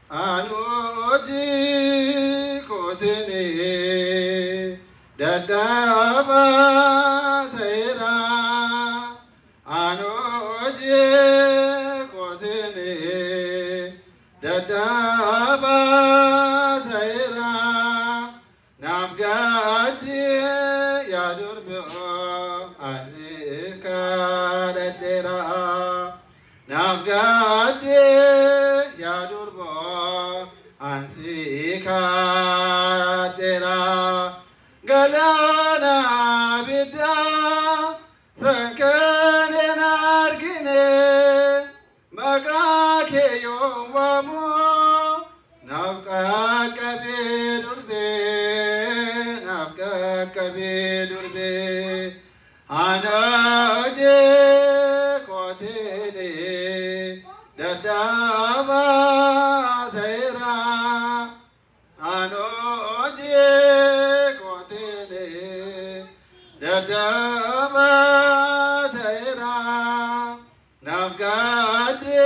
Ani kootini dadhabaa ta'eera. Ani kootini dadhabaa ta'eera. Naaf gaaddi yaa durboo ani kadhadheera. Naaf gaaddi yaa durboo ani kadhadheera. Galaana abiddaa sankan hin argine maqaa kee yoon waamu naaf qaqqabee durbee, naaf qaqqabee durbee. Ana hojii kootiini dadhabaa ta'eera. Ana hojii kootiini dadhabaa ta'eera. Naaf gaaddi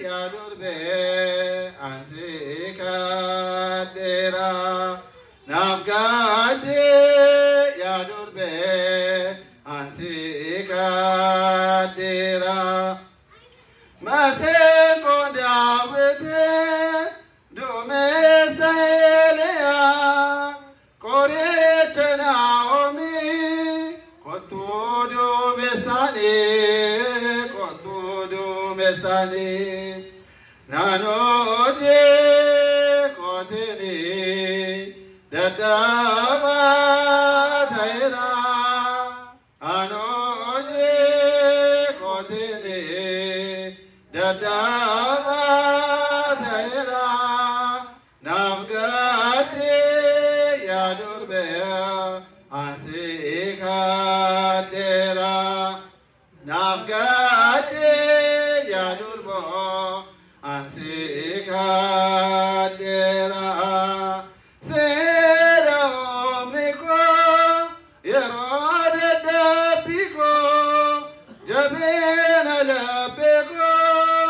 yaa durbee ani kadheera. Naaf gaaddi yaa durbee ani kadheera. Maseenqoo Daawitee duumessa Eeliyaa qoricha Naa'omii kottuu duumessaanii, kottuu duumessaanii. Naannoo kootini dadhabaa ta'eera. Anoo kootini dadhabaa ta'eera. Naaf gaaddi yaa durbee ani kadheera. Naaf gaaddi yaa durboo ani kadheera. Seera humni koo yeroo dadhabbii koo jabeena laphee koo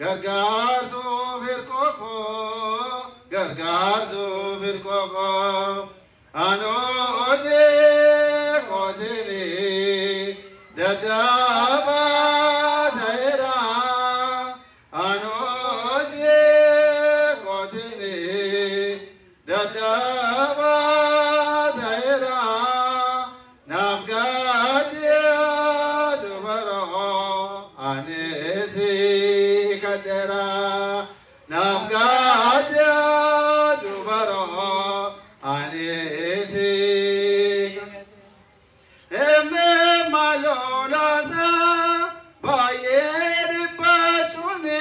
gargaartuu firqoo koo, gargaartuu firqoo koo. Anoo hojii kootini dadhabaa ta'eera. Anoo hojii kootini dadhabaa ta'eera. Naaf gaaddi dubaroo ani si kadheera. Naaf gaaddi dubaroo ani si Emme malolasa baay'ee dhiphachuuni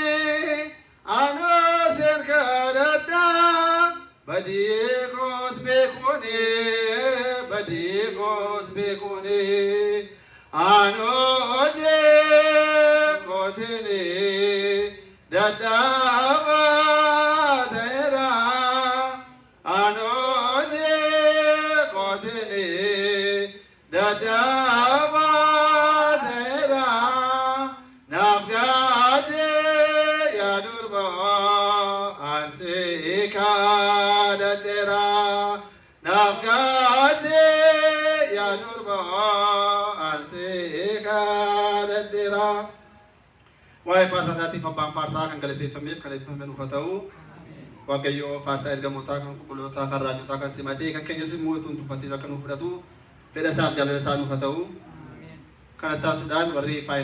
anoo seen kadhadhaa badii koos beekuuni, badii koos beekuuni. Anoo hojii kootini dadhabaa ta'eera. Anoo hojii kootini dadhabaa ta'eera. Naaf gaaddi yaa durboo ani kadhadheera. Naaf gaaddi yaa durboo ani kadhadheera. Waa'ee faarsaa isaatiif abbaan faarsaa kan galateeffameef kan eebbifame nuuf haa ta'u. Waaqayyo faarsaa ergamootaa kan qulqullootaa kan raajotaa kan simatee kan keenyas immoo utuu hin tuffatiin akka nuuf fudhatu fedha isaaf jaalala isaa nuuf haa ta'u. Kana taasisuudhaan warri faayinaa